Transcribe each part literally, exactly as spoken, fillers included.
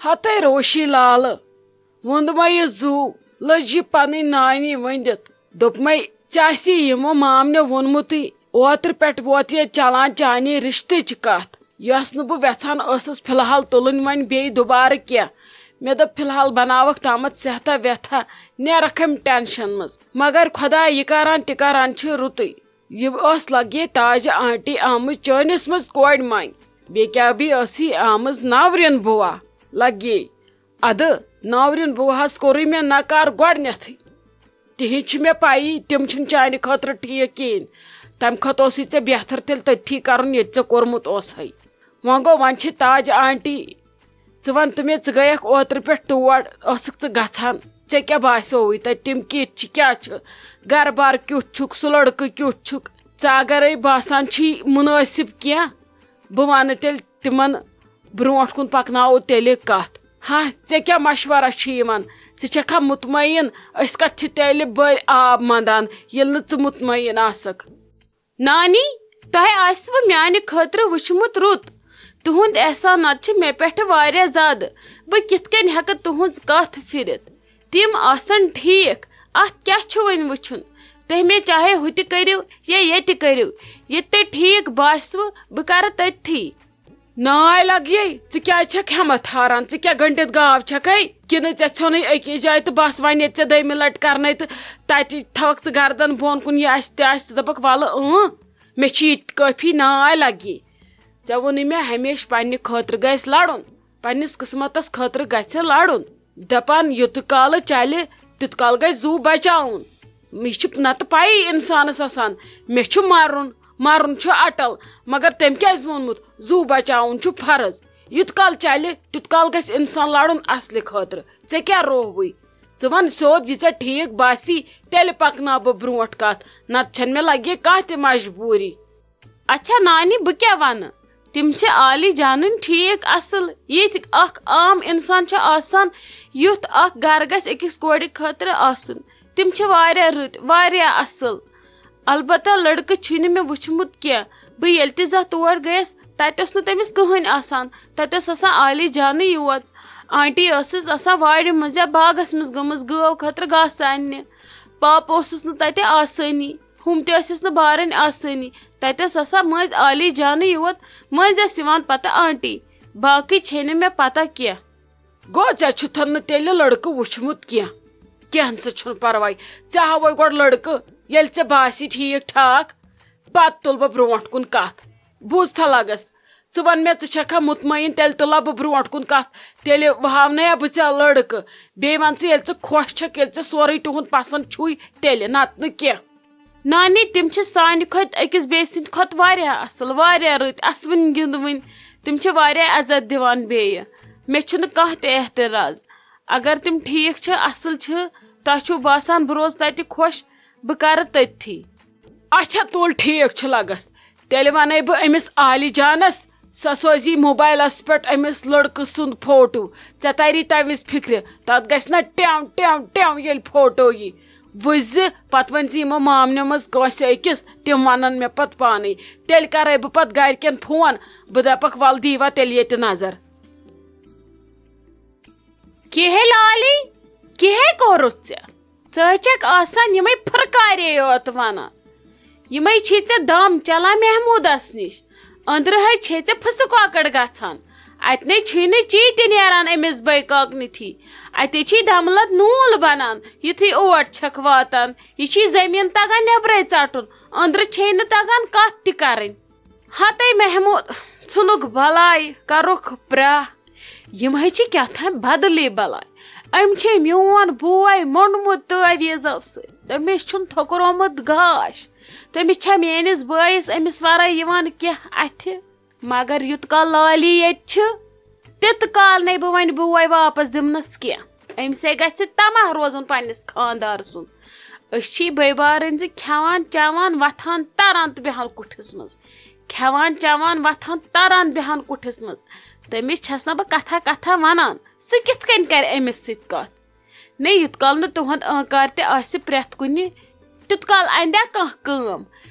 ہتے روشی لالہٕ، ووٚنمے یہِ زُو، لٔج یہِ پنٕنۍ نانی ؤنٛدِتھ۔ دوٚپمے، "ژےٚ آسی یِمو مامنیو ووٚنمُتٕے، اوترٕ پٮ۪ٹھ ووت ییٚتہِ چلان چانی رِشتٕچ کتھ، یۄس نہٕ بہٕ وٮ۪ژھان ٲسٕس فی الحال تُلٕنۍ وۄنۍ بیٚیہِ دُبارٕ کینٛہہ۔" مےٚ دوٚپ، "فی الحال بناوکھ تامتھ صحتہ وٮ۪تھا، نیرکھ امہِ ٹینشن منٛز۔" مگر خۄداے یہِ کران تہِ کران چھِ رُتُے۔ یہِ ٲس لگے تاجہِ آنٹی آمٕژ چٲنِس منٛز کورِ منٛگۍ۔ بیٚیہِ کیٛاہ بیٚیہِ ٲس یہِ آمٕژ ناورین بُوا لگے۔ ادٕ ناورین بُوہس کوٚرُے مےٚ نکار گۄڈٕنیتھٕے۔ تِہنٛز چھِ مےٚ پَیی، تِم چھِنہٕ چانہِ خٲطرٕ ٹھیٖک کِہیٖنۍ۔ تَمہِ کھۄتہٕ اوسُے ژےٚ بہتر تیٚلہِ تٔتھی کرُن، ییٚتہِ ژےٚ کوٚرمُت اوسہَے۔ وۄنۍ گوٚو، وۄنۍ چھِ تاج آنٹی، ژٕ وَن تہٕ مےٚ، ژٕ گٔیَکھ اوترٕ پٮ۪ٹھ تور، ٲسٕکھ ژٕ گژھان، ژےٚ کیٛاہ باسیووُے تَتہِ؟ تِم کِتھۍ چھِ، کیٛاہ چھِ، گرٕ بار کیُتھ چھُکھ، سُہ لٔڑکہٕ کیُتھ چھُکھ؟ ژےٚ اگرے باسان چھی مُنٲسِب کینٛہہ، بہٕ وَنہٕ تیٚلہِ تِمن، برونٛٹھ کُن پکناوو تیٚلہِ کتھ۔ ہا، ژےٚ کیٛاہ مشورہ چھُ یِوان؟ ژٕ چھکھا مطمئن؟ أسۍ کتھ چھِ تیٚلہِ بٔلۍ آب منٛدان، ییٚلہِ نہٕ ژٕ مطمئن آسکھ؟ نانی، تۄہہِ آسِوٕ میانہِ خٲطرٕ وُچھمُت رُت۔ تُہُنٛد احسانات چھِ مےٚ پٮ۪ٹھ واریاہ زیادٕ۔ بہٕ کِتھ کٔنۍ ہٮ۪کہٕ تُہٕنٛز کتھ پھِرِتھ؟ تِم آسن ٹھیٖک۔ اتھ کیٛاہ چھُ وۄنۍ وُچھُن؟ تُہۍ مےٚ چاہے ہُتہِ کٔرِو یا ییٚتہِ کٔرِو۔ ییٚتہِ تۄہہِ ٹھیٖک باسِوٕ، بہٕ کرٕ تٔتھی۔ ناے لگیے، ژٕ کیٛازِ چھکھ ہٮ۪متھ ہاران؟ ژٕ کیٛاہ گٔنڈِتھ گاو چھکھے؟ کِنہٕ ژےٚ ژھیوٚنُے أکی جایہِ تہٕ بس وۄنۍ ییٚتہِ ژےٚ دوٚیمہِ لٹہِ کرنے تہٕ تتہِ تھاوکھ ژٕ گردن بۄن کُن، یہِ آسہِ تہِ آسہِ، ژٕ دپکھ، "ولہٕ اۭں، مےٚ چھُ یہِ تہِ کٲفی، ناے لگیے۔" ژےٚ ووٚنُے مےٚ ہمیشہِ پننہِ خٲطرٕ گژھِ لڑُن، پننِس قسمتس خٲطرٕ گژھِ لڑُن۔ دپان، یوٚت کالہٕ چلہِ، تیوٚت کال گژھِ زُو بچاوُن۔ یہِ چھُ نتہٕ پَیی اِنسانَس آسان، مےٚ چھُ مَرُن، مَرُن چھُ اَٹَل، مگر تٔمۍ کیٛازِ ووٚنمُت، زُو بچاوُن چھُ فرض؟ یُت کال چلہِ، تیُت کال گژھِ اِنسان لَڑُن اَصلہِ خٲطرٕ۔ ژےٚ کیٛاہ رووُے؟ ژٕ وَن سیوٚد، یہِ ژےٚ ٹھیٖک باسی، تیٚلہِ پَکناو بہٕ برٛونٛٹھ کَتھ، نتہٕ چھَنہٕ مےٚ لگے کانٛہہ تہِ مجبوٗری۔ اچھا نانی، بہٕ کیٛاہ وَنہٕ؟ تِم چھِ عالی جانٕنۍ ٹھیٖک اَصٕل۔ ییٚتہِ اَکھ عام اِنسان چھُ آسان، یُتھ اَکھ گَرٕ گژھِ أکِس کورِ خٲطرٕ آسُن۔ تِم چھِ واریاہ رٕتۍ، واریاہ اَصٕل۔ البتہ لٔڑکہٕ چھُے نہٕ مےٚ وٕچھمُت کینٛہہ۔ بہٕ ییٚلہِ تہِ زانٛہہ تور گٔیَس، تَتہِ اوس نہٕ تٔمِس کٕہٕنۍ آسان۔ تَتہِ ٲس آسان عالی جانٕے یوت۔ آنٹی ٲسٕس آسان وارِ منٛز یا باغَس منٛز گٔمٕژ گٲو خٲطرٕ گاسہٕ اَننہِ۔ پاپہٕ اوسُس نہٕ تَتہِ آسٲنی۔ ہُم تہِ ٲسِس نہٕ بارٕنۍ آسٲنی۔ تَتہِ ٲس آسان مٔنٛزۍ عالی جانٕے یوت، مٔنٛزۍ ٲس یِوان پتہٕ آنٹی۔ باقٕے چھے نہٕ مےٚ پتہ کینٛہہ۔ گوٚو، ژےٚ چھُتھ نہٕ تیٚلہِ لٔڑکہٕ وُچھمُت کینٛہہ۔ کینٛہہ نہٕ سا چھُنہٕ پرواے۔ ژےٚ ہاوے گۄڈٕ لٔڑکہٕ، ییٚلہِ ژےٚ باسی ٹھیٖک ٹھاک، پتہٕ تُلہٕ بہٕ برٛونٛٹھ کُن کتھ۔ بوٗزتھا لگس؟ ژٕ وَن مےٚ، ژٕ چھَکھا مطمئن؟ تیٚلہِ تُلہٕ بہٕ برٛونٛٹھ کُن کَتھ۔ تیٚلہِ وہاونَیا بہٕ ژےٚ لٔڑکہٕ۔ بیٚیہِ وَن ژٕ، ییٚلہِ ژٕ خۄش چھَکھ، ییٚلہِ ژےٚ سورُے تِہُنٛد پَسنٛد چھُے، تیٚلہِ، نَتہٕ نہٕ کینٛہہ۔ نانی، تِم چھِ سانہِ کھۄتہٕ أکِس بیٚیہِ سٕنٛدِ کھۄتہٕ واریاہ اَصٕل، واریاہ رٕتۍ، اَسوٕنۍ گِنٛدوٕنۍ۔ تِم چھِ واریاہ عزت دِوان بیٚیہِ۔ مےٚ چھُنہٕ کانٛہہ تہِ اعتراض۔ اگر تِم ٹھیٖک چھِ، اَصٕل چھِ، تۄہہِ چھُو باسان بہٕ روزٕ تَتہِ خۄش، بہٕ کَرٕ تٔتھی۔ اچھا تُل، ٹھیٖک چھُ لگس، تیٚلہِ وَنے بہٕ أمِس عالی جانس، سۄ سوزی موبایلس پٮ۪ٹھ أمِس لٔڑکہٕ سُنٛد فوٹو۔ ژےٚ تَری تَمہِ وِزِ فِکرِ، تَتھ گژھِ نہ ٹٮ۪و ٹٮ۪و ٹٮ۪و ییٚلہِ فوٹو یی۔ وٕچھ زِ پتہٕ ؤنۍ زِ یِمو مامنیو منٛز کٲنٛسہِ أکِس، تِم وَنن مےٚ پتہٕ پانے۔ تیٚلہِ کرے بہٕ پتہٕ گرِکٮ۪ن فون، بہٕ دپکھ، "ول دیٖوا تیٚلہِ ییٚتہِ نظر۔" کِہے لالی، کِہے کوٚرُتھ ژےٚ؟ ژٕ ہے چھَکھ آسان یِمَے پھٕرکارے یوت وَنان۔ یِمَے چھی ژےٚ دَم چَلان محموٗدَس نِش۔ أنٛدرٕ ہے چھے ژےٚ پھٕسہٕ کۄکَر گژھان۔ اَتہِ نے چھُے نہٕ چی تہِ نیران أمِس بٲے کاکنِتھی۔ اَتے چھی دَمہٕ لَت نوٗل بَنان، یُتھُے اور چھَکھ واتان۔ یہِ چھی زٔمیٖن تَگان نیٚبرَے ژَٹُن، أنٛدرٕ چھے نہٕ تَگان کَتھ تہِ کَرٕنۍ۔ ہتے محمود، ژھُنُکھ بلاے، کرُکھ پرٛاہ۔ یِم ہے چھِ کیٛاہ تام بدلٕے بلاے۔ أمۍ چھے میون بوے موٚنڈمُت تعویذو سۭتۍ۔ تٔمِس چھُن تھوٚکرومُت گاش۔ تٔمِس چھا میٲنِس بٲیِس أمِس ورٲے یِوان کینٛہہ اَتھِ؟ مگر یُت کال لالی ییٚتہِ چھِ، تیُت کال نے بہٕ وۄنۍ بوے واپس دِمنس کینٛہہ۔ أمِس ہے گژھِ تماہ روزُن پننِس خاندار سُنٛد۔ أسۍ چھی بٲے بارٕنۍ زِ کھٮ۪وان، چٮ۪وان، وۄتھان، تران تہٕ بیٚہان کُٹھِس منٛز۔ کھٮ۪وان، چٮ۪وان، وۄتھان، تران، بیٚہان کُٹھِس منٛز۔ تٔمِس چھَس نہ بہٕ کتھا کتھا ونان۔ سُہ کِتھ کٔنۍ کرِ أمِس سۭتۍ کتھ؟ نے، یُت کال نہٕ تُہُنٛد آنکار تہِ آسہِ پرٛٮ۪تھ کُنہِ، تیُت کال اندیا کانٛہہ کٲم؟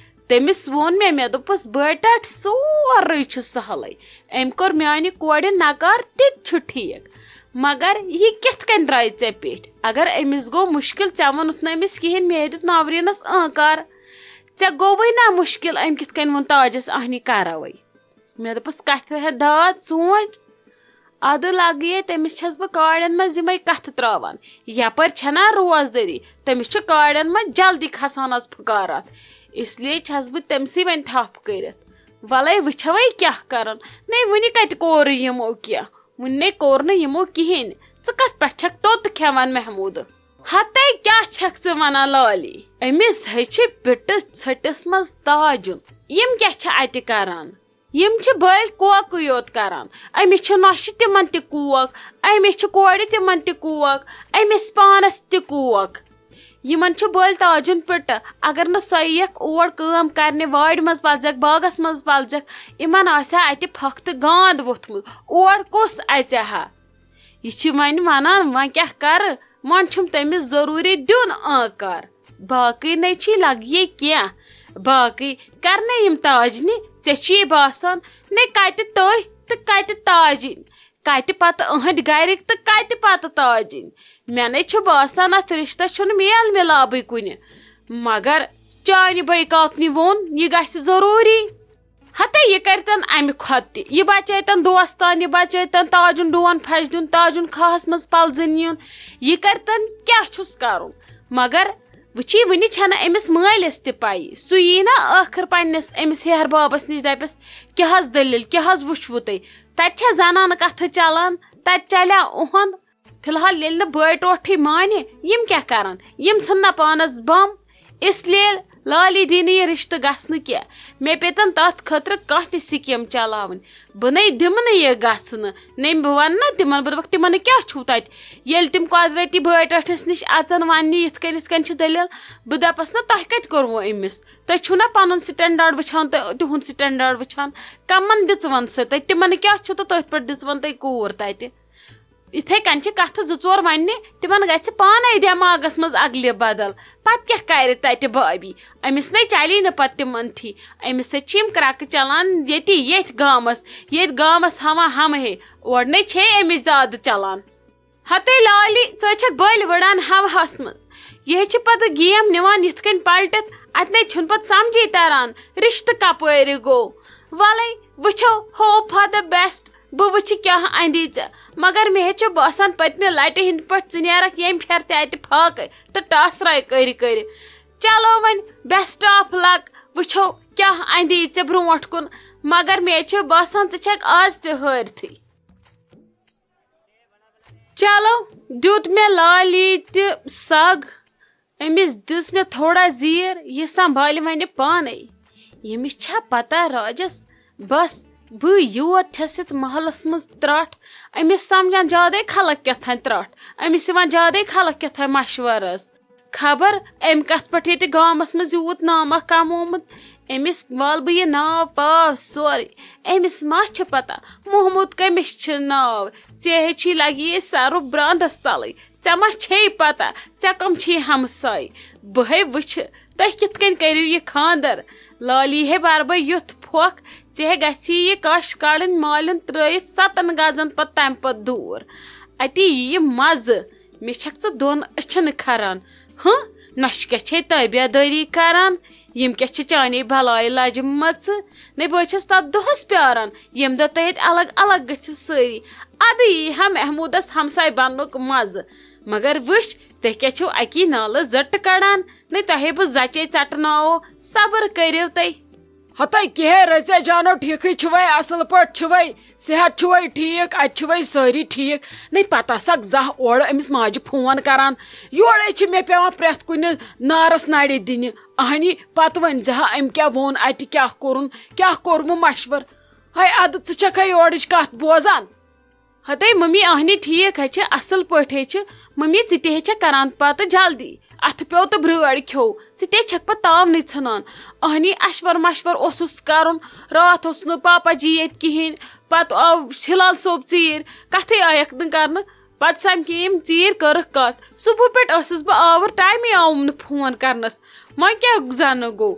تٔمِس ووٚن مےٚ، مےٚ دوٚپُس، "بٲے ٹاٹھۍ، سورُے چھُ سہلٕے۔ أمۍ کوٚر میانہِ کورِ نکار، تہِ تہِ چھُ ٹھیٖک۔ مگر یہِ کِتھ کٔنۍ درٛایہِ ژےٚ پیٚٹھۍ؟ اگر أمِس گوٚو مُشکِل، ژےٚ ووٚنُتھ نہٕ أمِس کِہیٖنۍ، مےٚ دیُت ناورینس آنکار۔ ژےٚ گوٚوُے نا مُشکِل، أمۍ کِتھ کٔنۍ ووٚن تاجس اہنی کرو؟ مےٚ دوٚپُس، کتھِ ہٮ۪تھ داد ژونٛٹھۍ۔ ادٕ لگیے تٔمِس چھَس بہٕ کاڑٮ۪ن منٛز یِمے کتھٕ تراوان۔ یپٲرۍ چھنا روزدٲری، تٔمِس چھُ کاڑٮ۪ن منٛز جلدی کھسان از پھُکارات۔ اس لیے چھَس بہٕ تٔمسٕے وۄنۍ تھپھ کٔرِتھ۔ ولے وٕچھوے کیٛاہ کرن۔ نے وُنہِ کتہِ کوٚر یِمو کینٛہہ؟ وُنہِ نے کوٚر نہٕ یِمو کِہیٖنۍ۔ ژٕ کتھ پٮ۪ٹھ چھکھ توٚت کھٮ۪وان محمودٕ؟ ہتے کیٛاہ چھکھ ژٕ ونان لالی؟ أمِس ہے چھِ پِٹہٕ ژھٔٹِس منٛز تاجُن۔ یِم کیٛاہ چھِ اتہِ کران؟ یِم چھِ بٔلۍ کوکٕے یوت کران۔ أمِس چھِ نۄشہِ تِمن تہِ کوک، أمِس چھِ کورِ تِمن تہِ کوک، أمِس پانس تہِ کوک۔ یِمن چھُ بٔلۍ تاجُن پِٹہٕ۔ اگر نہٕ سۄ یِیَکھ اور کٲم کرنہِ، وارِ منٛز پلزٮ۪کھ، باغس منٛز پلزٮ۪کھ، یِمن آسہِ ہا اتہِ پھکھ تہٕ گانٛد ووٚتھمُت۔ اور کُس اژِ ہا؟ یہِ چھِ وۄنۍ ونان، وۄنۍ کیٛاہ کرٕ؟ وۄنۍ چھُم تٔمِس ضروٗری دیُن آنکار۔ باقٕے نے چھی لگیے کینٛہہ۔ باقٕے کرنے یِم تاجنہِ، ژےٚ چھی باسان، نے کتہِ تُہۍ تہٕ کتہِ تاجِنۍ؟ کتہِ پتہٕ أہنٛدۍ گرِکۍ تہٕ کتہِ پتہٕ تاجِنۍ؟ مےٚ نے چھُ باسان، اتھ رشتس چھُنہٕ میل مِلابٕے کُنہِ۔ مگر چانہِ بٲے کاکنہِ ووٚن، یہِ گژھِ ضروٗری۔ ہتے یہِ کرتن امہِ کھۄتہٕ تہِ، یہِ بچٲیتن دوستان، یہِ بچٲیتن تاجُن ڈون پھش دیُن، تاجُن کھاہس منٛز پلزٕنۍ یُن، یہِ کرتن کیٛاہ چھُس کرُن؟ مگر وٕچھی، وٕنہِ چھنہٕ أمِس مٲلِس تہِ پَیی۔ سُہ یی نا ٲخٕر پننِس أمِس ہیہر بابس نِش، دپٮ۪س، کیٛاہ حظ دٔلیٖل، کیٛاہ حظ وٕچھوٕ تۄہہِ؟ تتہِ چھا زنانہٕ کتھٕ چلان؟ تتہِ چلیا اُہُنٛد؟ فی الحال ییٚلہِ نہٕ بٲے ٹوٹھٕے مانہِ، یِم کیٛاہ کرن؟ یِم ژھٕننا پانس بم۔ اس لیے لالی دی نہٕ یہِ رشتہٕ گژھنہٕ کینٛہہ۔ مےٚ پیٚتن تتھ خٲطرٕ کانٛہہ تہِ سکیٖم چلاوٕنۍ۔ بہٕ نے دِمہٕ نہٕ یہِ گژھنہٕ۔ نے بہٕ ونہٕ نا تِمن، بہٕ دپکھ، تِمن کیٛاہ چھُو تتہِ؟ ییٚلہِ تِم قۄدرتی بٲے ٹٲٹھِس نِش اژن وننہِ، یِتھ کٔنۍ، یِتھ کٔنۍ چھِ دٔلیٖل، بہٕ دپس نا، تۄہہِ کتہِ کوٚروٕ أمِس؟ تُہۍ چھِو نا پنُن standard وٕچھان تہٕ تِہُنٛد standard وٕچھان؟ کمن دِژوَن سُہ تۄہہِ؟ تِمن کیٛاہ چھُ تہٕ تٔتھۍ پٮ۪ٹھ دِژوَن تۄہہِ کوٗر تتہِ؟ یِتھے کٔنۍ چھِ کتھٕ زٕ ژور وننہِ، تِمن گژھِ پانے دٮ۪ماغس منٛز اگلہِ بدل۔ پتہٕ کیٛاہ کرِ تتہِ بھابھی؟ أمِس نے چلی نہٕ پتہٕ تِمن تھی۔ أمِس سۭتۍ چھِ یِم کرٛکہٕ چلان ییٚتی، ییٚتھۍ گامس، ییٚتھۍ گامس ہوا ہم ہے۔ اورٕ نے چھے أمِس زیادٕ چلان۔ ہتے لالی، ژٕ چھکھ بٔلۍ وٕڑان ہوہس منٛز۔ یہِ چھِ پتہٕ game نِوان یِتھ کٔنۍ پلٹِتھ، اتہِ نے چھُنہٕ پتہٕ سمجھی تران، رشتہٕ کپٲرۍ گوٚو۔ ولے، وٕچھو، hope for the best۔ بہٕ وٕچھِ کیٛاہ اندی ژےٚ، مگر مےٚ ہے چھُ باسان، پٔتمہِ لٹہِ ہٕنٛدۍ پٲٹھۍ ژٕ نیرکھ ییٚمہِ پھِرِ تہِ اتہِ فاقے تہٕ ٹاسراے کٔرۍ کٔرۍ۔ چلو وۄنۍ، best of luck، وٕچھو کیٛاہ اندی ژےٚ برونٛٹھ کُن، مگر مےٚ چھُ باسان، ژٕ چھکھ آز تہِ ہٲرتھٕے۔ چلو، دیُت مےٚ لالی تہِ سگ۔ أمِس دِژ مےٚ تھوڑا زیٖر، یہِ سنبھالہِ وۄنۍ پانے۔ ییٚمِس چھا پتہ راجس، بس بٕے یوت چھَس یَتھ محلس منٛز ترٛٹھ۔ أمِس سمجھان زیادَے خلق کیٛاہ تھانۍ ترٛٹھ، أمِس یِوان زیادَے خلق کیٛاہ تھانۍ مشورس۔ خبر أمۍ کتھ پٮ۪ٹھ ییٚتہِ گامس منٛز یوٗت ناما کمومُت۔ أمِس والہٕ بہٕ یہِ ناو پاو سورُے۔ أمِس ما چھِ پتہ محمود کٔمِس چھِ ناو؟ ژےٚ ہے چھی لگی یہِ سرُپھ براندس تلٕے۔ ژےٚ ما چھے پتہ ژےٚ کم چھی ہمساے؟ بہٕ ہے وٕچھِ تُہۍ کِتھ کٔنۍ کٔرِو یہِ خاندر۔ لالی ہے برٕ بہٕ یُتھ پھۄکھ، ژےٚ ہے گژھی یہِ کش کڑٕنۍ مالِن ترٲیِتھ ستن گزن پتہٕ تمہِ پتہٕ دوٗر۔ اتی یِیہِ مزٕ۔ مےٚ چھکھ ژٕ دۄن أچھن کھران۔ ہہ، نۄشہِ کیٛاہ چھے تٲبیہ دٲری کران؟ یِم کیٛاہ چھِ چانے بلایہِ لجہِ مژٕ؟ نے بہٕ چھَس تتھ دۄہس پیاران، ییٚمہِ دۄہ تُہۍ ییٚتہِ الگ الگ گٔژھِو سٲری۔ ادٕ یی ہا محمودس ہمساے بننُک مزٕ۔ مگر وٕچھ، تُہۍ کیٛاہ چھِو اکی نالہٕ زٔٹہٕ کڑان؟ نے تۄہے بہٕ زچے ژٹناوو، صبر کٔرِو تُہۍ۔ ہتے کِہے رزیا جانو، ٹھیکھٕے چھِوے، اصل پٲٹھۍ چھِوے؟ صحت چھُوے ٹھیک؟ اتہِ چھِوے سٲری ٹھیک؟ نے پتہ سکھ زاہ اورٕ أمِس ماجہِ فون کران، یورے چھِ مےٚ پٮ۪وان پرٛٮ۪تھ کُنہِ نارس نرِ دِنہِ۔ اہنی، پتہٕ ؤنۍ زِ ہا أمۍ کیٛاہ ووٚن اتہِ، کیٛاہ کوٚرُن، کیٛاہ کوٚروٕ مشور؟ ہے ادٕ ژٕ چھکھے یورٕچ کتھ بوزان؟ ہتے ممی، اہنی ٹھیک ہے چھِ، اصل پٲٹھۍ ہے چھِ۔ ممی، ژٕ تہِ ہے چھکھ کران پتہٕ جلدی، اتھٕ پیوٚو تہٕ برٲڑۍ کھیوٚو، ژٕ تہِ ہے چھکھ پتہٕ تاونٕے ژھٕنان۔ اہنی اشور مشور اوسُس کرُن، راتھ اوس نہٕ پاپا جی ییٚتہِ کِہیٖنۍ، پتہٕ آو ہلال صٲب ژیٖرۍ، کتھٕے آیکھ نہٕ کرنہٕ۔ پتہٕ سمکھے یِم ژیٖرۍ، کٔرٕکھ کتھ۔ صبحہٕ پٮ۪ٹھ ٲسٕس بہٕ آور، ٹایمٕے آوُم نہٕ فون کرنس۔ وۄنۍ کیٛاہ زنہٕ گوٚو؟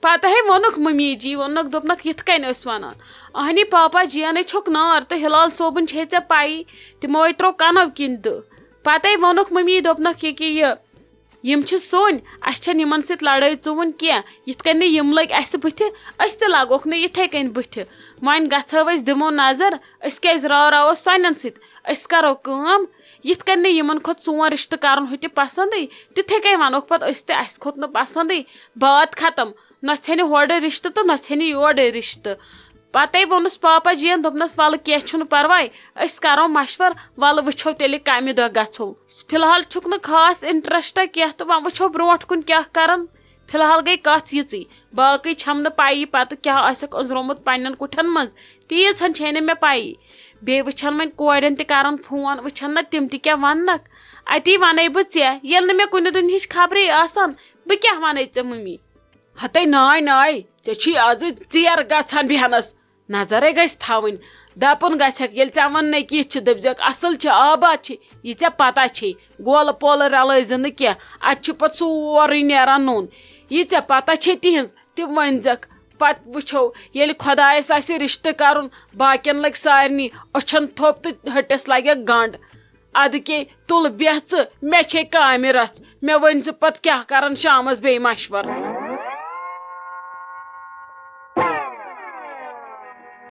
پتہٕ ہے ووٚنُکھ ممی جی، ووٚنُکھ، دوٚپنکھ، یِتھ کٔنۍ ٲسۍ وَنان، اہنی پاپا جی یَنے چھوٚک نار تہٕ ہلال صٲبُن چھے ژےٚ پَیی، تِمو ہے ترٛوو کَنَو کِنۍ دٕہ۔ پتہٕ ہے ووٚنُکھ ممی، دوٚپنکھ، یہِ کہِ یہِ، یِم چھِ سوٚنۍ، اَسہِ چھَنہٕ یِمَن سۭتۍ لڑٲے ژُوُن کینٛہہ، یِتھ کٔنۍ نہٕ یِم لٔگۍ اَسہِ بٕتھِ، أسۍ تہِ لگوکھ نہٕ یِتھَے کٔنۍ بٕتھِ۔ وۄنۍ گژھو أسۍ دِمو نظر، أسۍ کیٛازِ راوراوو سۄنٮ۪ن سۭتۍ؟ أسۍ کرو کٲم، یِتھ کٔنۍ نہٕ یِمن کھوٚت سون رِشتہٕ کرُن ہُہ تہِ پسندٕے، تِتھے کٔنۍ ونوکھ پتہٕ أسۍ تہِ، اسہِ کھوٚت نہٕ پسندٕے، بات ختم، نہ ژھیٚنہِ ہورٕ رِشتہٕ تہٕ نہ ژھیٚنہِ یورٕ رِشتہٕ۔ پتے ووٚنُس پاپا جی ین، دوٚپنس، ولہٕ کینٛہہ چھُنہٕ پرواے، أسۍ کرو مشور، ولہٕ وٕچھو تیٚلہِ کمہِ دۄہ گژھو۔ فی الحال چھُکھ نہٕ خاص انٹرسٹ کینٛہہ تہٕ وۄنۍ وٕچھو برونٛٹھ کُن کیٛاہ کرن۔ فی الحال گٔے کتھ یِژٕے، باقٕے چھم نہٕ پَیی پتہٕ کیٛاہ آسٮ۪کھ أنٛزرومُت پننٮ۪ن کُٹھٮ۪ن منٛز، تیٖژ ہن چھے نہٕ مےٚ پَیی۔ بیٚیہِ وٕچھن وۄنۍ کورٮ۪ن تہِ کران فون، وٕچھن نہ تِم تہِ کیٛاہ وننکھ۔ اتی ونے بہٕ ژےٚ، ییٚلہِ نہٕ مےٚ کُنہِ دُنہِچ خبرٕے آسان، بہٕ کیٛاہ ونے ژےٚ ممی؟ ہتے ناے ناے، ژےٚ چھُے آزٕ ژیر گژھان بیٚہنس۔ نظرے گژھِ تھاوٕنۍ۔ دپُن گژھٮ۪کھ، ییٚلہِ ژےٚ وننَے کِتھ چھِ، دٔپزٮ۪کھ، اصل چھِ، آباد چھِ، یہِ ژےٚ پتہ چھے۔ گولہٕ پولہٕ رلٲوزِ نہٕ کینٛہہ، اتہِ چھُ پتہٕ سورُے نیران نوٚن۔ یہِ ژےٚ پتہ چھے تِہنٛز، تہِ ؤنزٮ۪کھ۔ پتہٕ وٕچھو، ییٚلہِ خۄدایس آسہِ رشتہٕ کرُن، باقین لگہِ سارنٕے أچھن تھوٚپ تہٕ ہٹِس لگٮ۪کھ گنڈ۔ ادٕ کے تُل بیٚہہ ژٕ، مےٚ چھے کامہِ رژھ، مےٚ ؤنۍ زِ پتہٕ کیٛاہ کرن شامس بیٚیہِ مشورٕ۔